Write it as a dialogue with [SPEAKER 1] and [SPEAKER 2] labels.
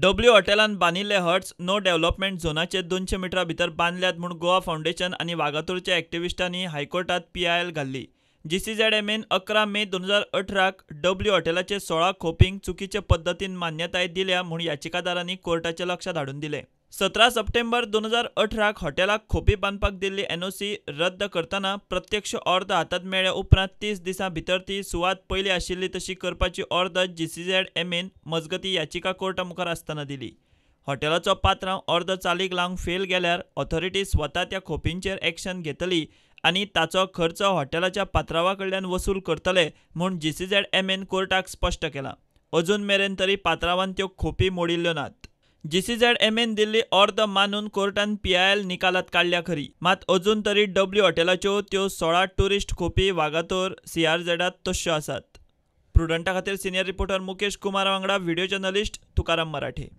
[SPEAKER 1] W हॉटेलान बांदिल्ले huts no development झोनाचे 200 मिटरा भितर बांदल्यात म्हूण गोवा फावंडेशन आनी वागातोरच्या एक्टिविस्टांनी हायकोर्टात पीआयएल घाल्ली. जीसीझेडएमएन 11 मे 2018 डब्ल्यू हॉटेलाचे 16 खोपींक चुकीचे पद्दतीन मान्यताय दिल्या म्हूण याचिकादारांनी कोर्टाच्या लक्षांत हाडून दिलें. 17 सप्टेंबर 2018 हॉटेलाक खोपी बांदपाक दिल्ली एनओसी रद्द करतना प्रत्यक्ष ऑर्द हातांत मेळ्ळ्या उपरांत 30 दिसां भितर ती सुवात पयली आशिल्ली तशी करपाची ऑर्द जीसीझेडएमएन मजगती याचिका कोर्टा मुखार आसतना दिली. हॉटेलाचो पात्रांव ऑर्द चालीक लावंक फेल गेल्यार ऑथॉरिटी स्वता त्या खोपींचेर एक्शन घेतली आनी ताचो खर्च हॉटेलाच्या पात्रांवा कडल्यान वसूल करतले म्हूण जीसीझेडएमएन कोर्टाक स्पश्ट केलां. अजून मेरेन तरी पात्रांवान त्यो खोपी मोडिल्ल्यो नात. जीसीझेडएमएन दिल्ली ऑर्द मानून कोर्टान पीआयएल निकालात काडल्या खरी, मात अजून तरी डब्ल्यू हॉटेलाच्यो त्यो 16 टुरिस्ट खोपी वागातोर सीआरझेडात तश्यो आसात. प्रुडंटा खातीर सिनियर रिपोर्टर मुकेश कुमार वांगडा व्हिडिओ जर्नलिस्ट तुकाराम मराठे.